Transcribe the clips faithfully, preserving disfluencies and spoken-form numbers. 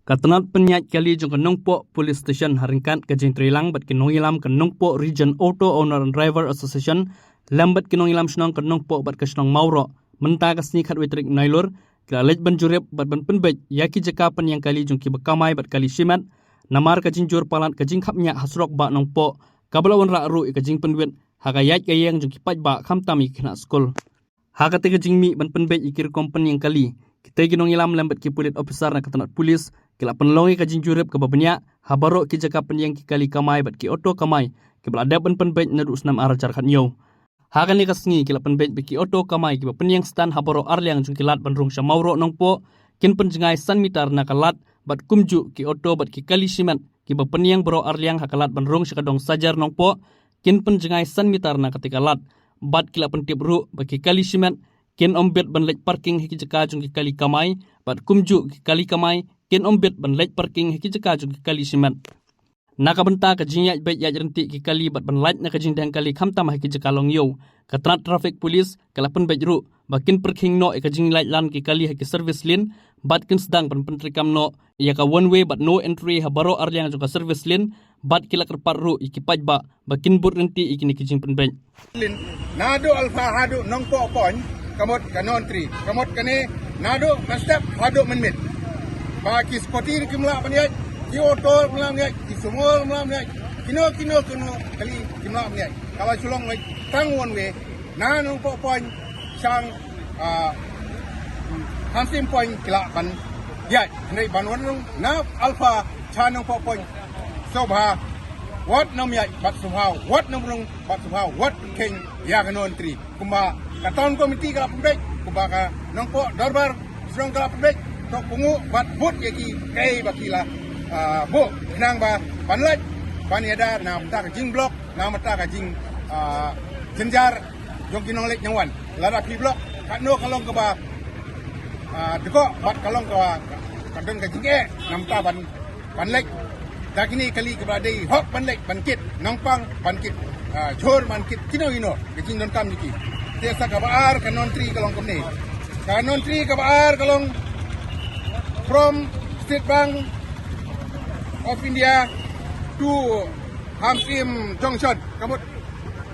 Ka tnat pynïaid kali jong ka Nongpoh Police Station ha ryngkat ka jingtrei lang bad ki nongïalam ka Nongpoh Region Auto Owner and Driver Association lem bad ki nongïalam shnong ka Nongpoh bad ka shnong Mawroh mynta ka sngi khatwei tarik Nailur ki la leit ban jurip bad ban pynbeit ïa ki jaka pynïeng kali jong kiba kamai bad kali shimet, namar ka jingjur palat ka jingkhapngiah ha surok Bah Nongpoh kaba la wanrah ruh ïa ka jingpynwit ha ka ïaid ka ïeng jong ki paidbah khamtam ïa ki khynnah skul. Ha katei ka jingmih ban pynbeit ïa ki rukom pynïeng kali, kitei ki nongïalam lem bad ki pulit ophisar na ka tnat pulit ki la pynlong ïa ka jingjurip kaba bniah ha baroh ki jaka pynïeng ki kali kamai bad ki auto kamai kiba la dep ban pynbeit naduh u snem ar hajar khathynñiew. Ha kane ka sngi ki la pynbeit ba ki auto kamai kiba pynïeng stand ha baroh arliang jong ki lad ban rung sha Mawroh Nongpoh kin pynjngai san mitar na ka lad bad kumjuh ki auto bad ki kali shimet kiba pynïeng baroh arliang ha ka lad ban rung sha ka dong Sajer Nongpoh kin pynjngai san mitar na katei ka lad. Bad ki la pyntip ruh ba ki kali shimet kin ym bit ban leit parking ha ki jaka jong ki kali kamai bad kumjuh ki kali kamai kin ym bit ban leit parking ha ki jaka jong ki kali shimet. Na ka bynta ka jingïaid beit ïaid ryntih ki kali bad ban lait na ka jingdheng kali khamtam ha ki jaka long ïew, ka tnat traffic police ka la pynbeit ruh ba kin pyrkhing noh ïa ka jinglait lan ki kali ha ki service lane bad kin sdang ban pyntreikam noh ïa ka one way bad no entry ha baroh arliang jong ka service lane bad ki la kyrpad ruh ïa ki paidbah ba kin bud ryntih ïa kine ki jingpynbeit. Lane naduh Alpha haduh Nongpoh Point, ka mut ka Nontri, ka mut kane naduh Mynstep haduh Mynmiet. Ba ki scooty ruh kim lah ban ïaid, ki auto ruh kim lah ban ïaid, ki sumo ruh kim lah ban ïaid, kino kino kino kali kim lah ban ïaid. Ka la shu long tang one way na Nongpoh Point sha, ah, Hamsim Point ki lah ban ïaid. Hynrei ban wan rung na Alpha sha Nongpoh Point, sngewbha wat nym ïaid bad sngewbha wat nym rung bad sngewbha wat pynkheiñ ïa ka Nontri. Kumba ka town committee ka la pynbeit, kumba ka Nongpoh Dorbar Shnong ka la pynbeit, to pynguh bad bud ïa ki kaei ba ki la, ah, buh khnang ba ban lait ban ïada na bynta ka jingblock, na bynta ka jing, ah, jynjar jong ki nongleit nongwan. Lada phi block katno ka long kaba, ah, dkoh bad ka long kaba ka don ka jingeh na bynta ban ban leit. Da kine kali kaba dei hok ban leit ban kit, nongpang ban kit, ah, jhur ban kit, kino kino ka jingdonkam jong ki. Te sa kaba ar ka Nontri ka long kumne. Ka Nontri kaba ar ka long from State Bank of India to Hamsim Junction. Ka mut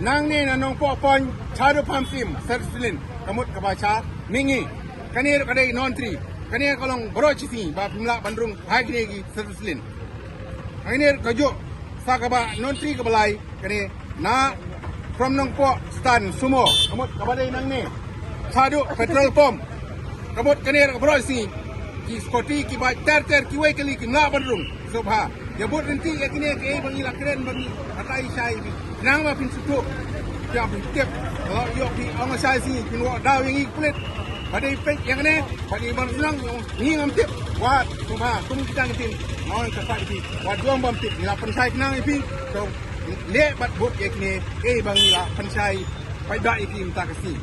nangne na Nongpoh Point shaduh Hamsim, Sersilin. Ka mut kaba sha mihngi. Kane ruh ka dei Nontri. Kane ka long baroh shi sngi ba phim lah ban rung ha kine ki service lane. Kane ruh kajuh sa kaba Nontri kaba lai, kane na from Nongpoh stand sumo, ka mut kaba dei nangne shaduh petrol pump. Ka mut kane ruh ka baroh shi sngi ki scooty ki bike ter ter kiwei kali kim lah ban rung. Sngewbha ïa bud ryntih ïa kine kiei ba ngi la kren ba ngi hata i shai phi. Khnang ba phin sngewthuh, phi ïa phi tip. Ïoh phi ong shai sngi phin wad daw ïa ngi ki pulit. Ba dei peit ïa kane ba dei ban shnong, ngi ngam tip. Wat sngewbha kum kita ki tin, nga ong ka sa ïa phi, wat juam bym tip, ngi la pynshai khnang ïa phi. To leh bad bud ïa kine kiei ba ngi la pynshai paidbah ïa phi mynta ka sngi.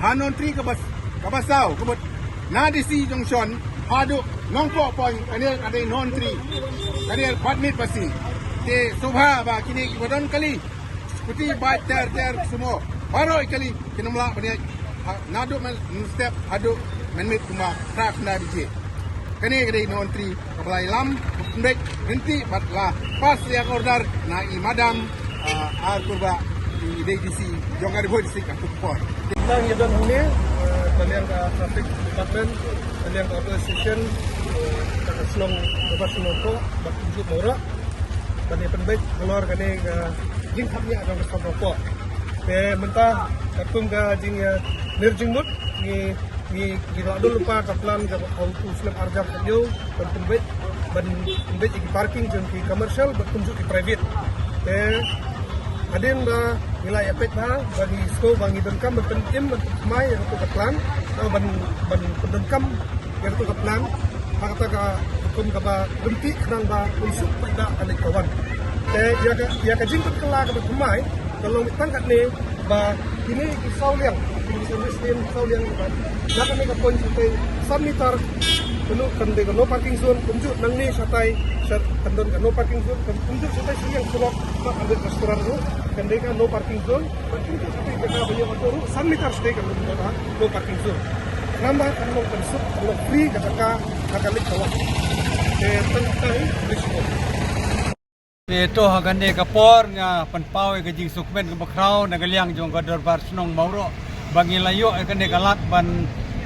Ha Nontri kaba, kaba saw, ka mut na D C Junction haduh Nongpoh Point, kane ka dei Nontri. Kane bad miet bad sngi. Te sngewbha ba kine kiba don kali, scooty, bike ter ter, sumo, baroh kali kin ym lah ban ïaid ha, naduh Mynstep haduh Mynmiet kumba phra khyndai baje. Kane ka dei Nontri kaba la ïalam, pynbeit ryntih bad la pass ïa ka order na i madam, ah, Arpurba, i dei D C jong ka Ri Bhoi District ha kajuh ka por. Tang ïa don hangne, eh, ka liang ka traffic department, ka liang ka auto station, eh, ka shnong, ka shnong ko, bad kumjuh Mawroh. Ban ïa pynbeit halor kane ka jingkhapngiah jong ka shnong Nongpoh. Te mynta katkum ka jing, eh, nir jingmut ngi, ngi, ngi la dol lypa ka plan kaba ha u snem ar hajar khathynñiew ban pynbeit, ban pynbeit ïa ki parking jong ki commercial bad kumjuh ki private. Te hadien ba ngi la ïa peit bha ba ngi sngewbha ngi donkam ban pynim ban pynthymmai ïa kato ka plan, eh, ban, ban pyndonkam ïa kato ka plan ha kata ka kum kaba ryntih khnang ba un suk paidbah ka leit ka wan. Te ïa ka, ïa ka jingpynkylla kaba thymmai ka long tang katne ba kine ki saw liang, kine ki service lane saw liang ba na kane ka point shatai san mitar, kano kan dei ka no parking zone, kumjuh nangne shatai, sha-, kan don ka no parking zone, kan kumjuh shatai sha liang surok, ba kan dei restaurant ruh kan dei ka no parking zone. Ban kumjuh shatai jaka ba ïoh auto ruh san mitar shatai kan long ka no parking zone. Namar kan long kan suk, kan long free ka jaka ha ka leit ka wan. Te to ha kane ka por nga pynpaw ïa ka jingsngewkmen kaba khraw na ka liang jong ka Dorbar Shnong Mawroh ba ngi la ïoh ïa kane ka lad ban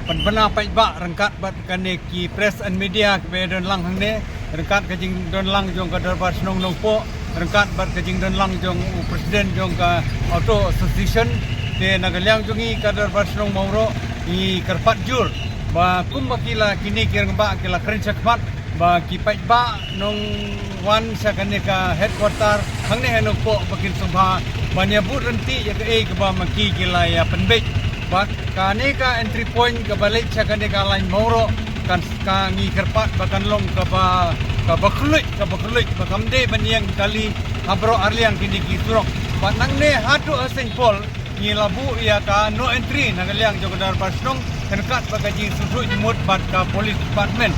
pynbna paidbah ryngkat bad kane ki press and media kiba don lang hangne, ryngkat ka jingdon lang jong ka Dorbar Shnong Nongpoh, ryngkat bad ka jingdon lang jong u president jong ka Auto Association. Te na ka liang jong ngi ka Dorbar Shnong Mawroh ngi kyrpad jur ba kumba ki la kine ki rangbah ki la kren shakhmat ba ki paidbah nongwan sha kane ka headquarter hangne ha Nongpoh ba kin sngewbha ban ïa bud ryntih ïa kaei kaba ma ki ki la ïa pynbeit. Bad kane ka entry point kaba leit sha kane ka lain Mawroh kan ka ngi kyrpad ba kan long kaba kaba khluit kaba khluit ba kam dei ban ïeng kali ha baroh arliang kine ki surok. Bad nangne haduh ha Saint Paul ngi la buh ïa ka no entry na ka liang jong ka Dorbar Shnong ryngkat bad ka jingsngewthuh jingmut bad ka police department.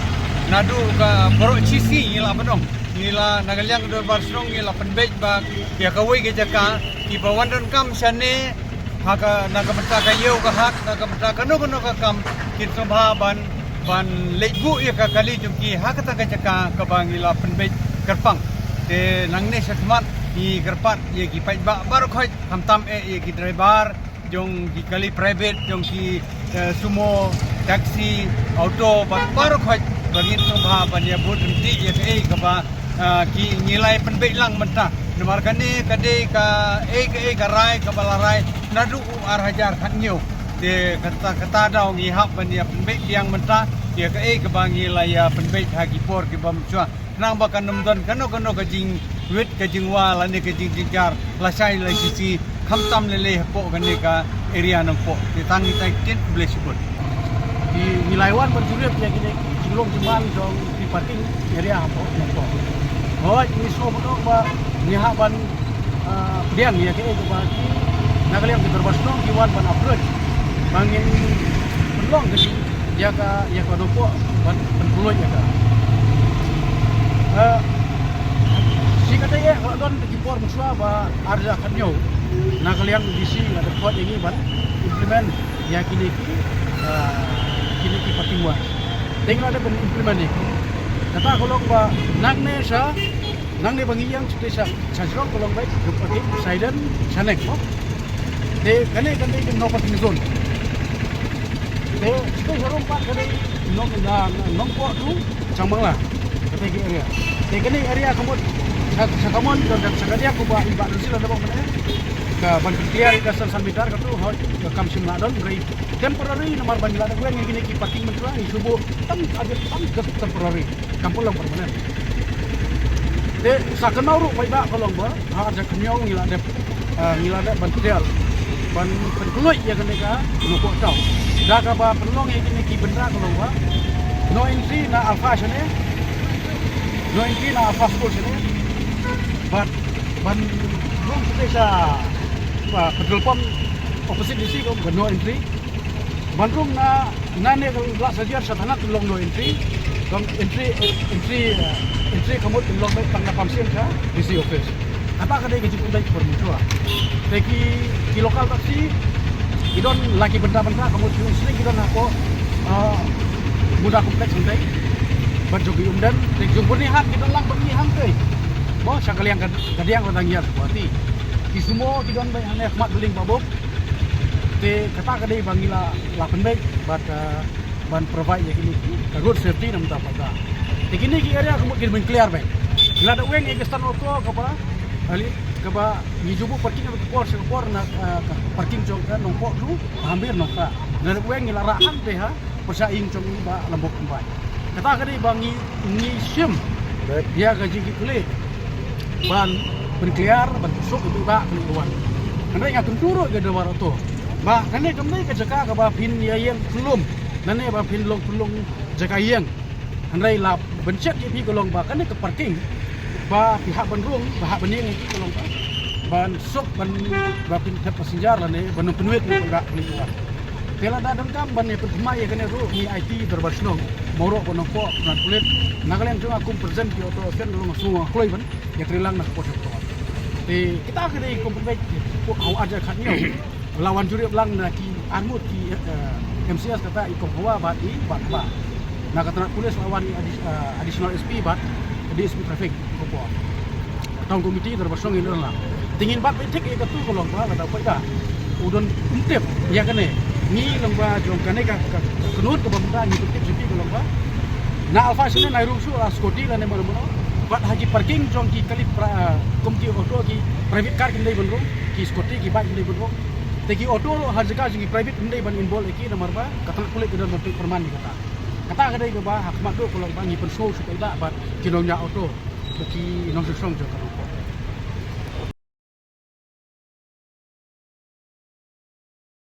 Naduh ka baroh shisha ngi la pynong ngi la na ka liang ka Dorbar Shnong ngi la pynbeit ba ïa kawei ka jaka kiba wan donkam shane ha ka na ka bynta ka ïew ka hat na ka bynta kano kano ka kam kin sngewbha ban ban leit buh ïa ka kali jong ki ha kata ka jaka kaba ngi la pynbeit kyrpang. Te nangne shakhmat ngi kyrpad ïa ki paidbah baroh khoit khamtam eh ïa ki driver jong ki kali private jong ki eh, sumo, taxi, auto bad baroh khoit ba ngin sngewbha ban ïa bud ryntih ïa kaei kaba ah, ki ngi la ïa pynbeit lang mynta. Namar kane ka dei kaei kaei ka rai kaba la rai naduh u ar hajar khathynñiew. Te kata kata daw ngi hap ban ïa pynbeit biang mynta ïa kaei kaba ngi la ïa pynbeit ha ki por kiba mynshuwa. Khnang ba kan ym don kano kano ka jingwit ka jingwa lane ka jingjynjar lashai lashisha khamtam lei lei hapoh kane ka area Nongpoh. Te tang ita ktien, khublei shibun. Ngi ngi la wan ban jurip ïa kine ki jinglong jingman jong ki parking area hapoh Nongpoh. Hooid ngi sngewbha ba ngi hap ban ah, pdiang ïa kaei kaba ki na ka liang ki Dorbar Shnong ki wan ban approach ba ngin pynlong ka jing ïa ka ïa ka Nongpoh ban pynpluid ïa ka. Eh, shi katei eh ka la don ki por mynshuwa ba ar hajar khathynñiew na ka liang D C la dep khot ïa ngi ban implement ïa kine ki ah, kine ki parking wise. Te ngi la dep ban implement ïa ki. Kata ka long ba nangne sha nangne ba ngi ïeng sha sha sha jrong ka long ba jong parking sha iden sha nek mo. Te kane kan dei ka no parking zone. Te sha sha rom pat ka dei nong na Nongpoh to Changbangla. Kata ka area. Te kane area ka mut sha sha ka mon don sha ka dia ko ba i ba sila da ba mane. Ka ban clear ka san san meter ka tu hoi ka kam shim la don rei temporary namar ban la da weng ngi ki parking mynta ngi shu buh tam ka tam ka temporary. Kam pynlong permanent. Te sa kynmaw ruh paidbah ka long ba ha ar hajar khathynñiew ngi la dep ah, ngi la dep ban pdial ban pynkloi ïa kane ka Nongpoh Town. Da kaba pynlong ïa kine ki bynta ka long ba no entry na Alpha shane, no entry na Alpha School shane. Bad ban rung sha ah, petrol pump opposite D C ka long ba no entry. Ban rung na nane ka la sajiar sha thanat long no entry. Kong entry entry eh, entry ka mut long bai tang na pam sien ka D C office. Kata ka dei ka jingkut dei ka permutua. Te ki ki local taxi ki don la ki bynta bynta ka mut ki sini ki don hapoh ah, Muda complex hangtai. Ban jong ki umdan te jong bani hat ki don lang bani hangtai. Bo sha ka liang ka diang ka dang yar kuati. Ki sumo ki don bai hane khmat building babuk. Te kata ka dei ba ngi la la pynbeit bad ah, ban provide ïa kine ki road safety na mynta pat. Te kine ki area ka mut kin ban clear beit. Ngi la da weng ïa ka stand auto kaba ali kaba ngi ju buh parking ka por sha ka por na ah, ka parking jong ka Nongpoh tu Hambir Nongkha. Ngi la da weng ngi la rah hangte ha pyrshah ïing jong ngi ba Lambok Kymbai. Kata ka dei ba ngi ngi shim ïa ka jingkitkhlieh ban pynclear ban pynshuk ïa ki ba kane ka wan. Hynrei nga kyntu ruh ïa ka Dorbar Auto ba kane kam dei ka jaka kaba phin ïa ïeng pynlum lane ba phin long pynlong jaka ïeng. Hynrei la pynshet ïa phi ka long ba kane ka parking ba phi hap ban rung ba hap ban ïeng ïa phi ka long ba ban suk ban ba phin thep passenger lane ban pynwit ïa ka kane ka wan. Te lada donkam ban ïa pynthymmai ïa kane ruh ngi aiti Dorbar Shnong, Mawroh, Nongpoh, Pynat Pulit, na ka liang jong nga kum president ki auto stand ruh nga sngew nga kloi ban ïa trei lang na ka por sha ka por. Te kita ki dei kum pynbeit ha u ar hajar khatñiew la wan jurip lang na ki arngut ki eh, M C S kata i Kong Hawa bad i Bah Tba. Na ka tnat pulit la wan i addi- ah, additional S P bad D S P traffic. Ko po town committee dor ba shong in la. Te ngin bat beit thik ïa katu ka long ba lada poi da u don um tip ïa kane. Ngi long ba jong kane ka ka ka kynnoh kaba mynta ngi tip sha phi ka long ba na Alpha Station na rung shu la scooty lane mano mano. Bad ha ki parking jong ki kali pra- ah, kum ki auto ki private car kim dei ban rung, ki scooty ki bike kim dei ban rung. Te ki auto ha jaka jong ki private kim dei ban involve ïa ki namar ba ka tnat pulit ka don ban pynperman ïa kata. Kata ka dei kaba ha khmat duh ka long ba ngi pynsngew shu poi da bad ki nongñiah auto bad ki nongshong shnong jong ka long ko.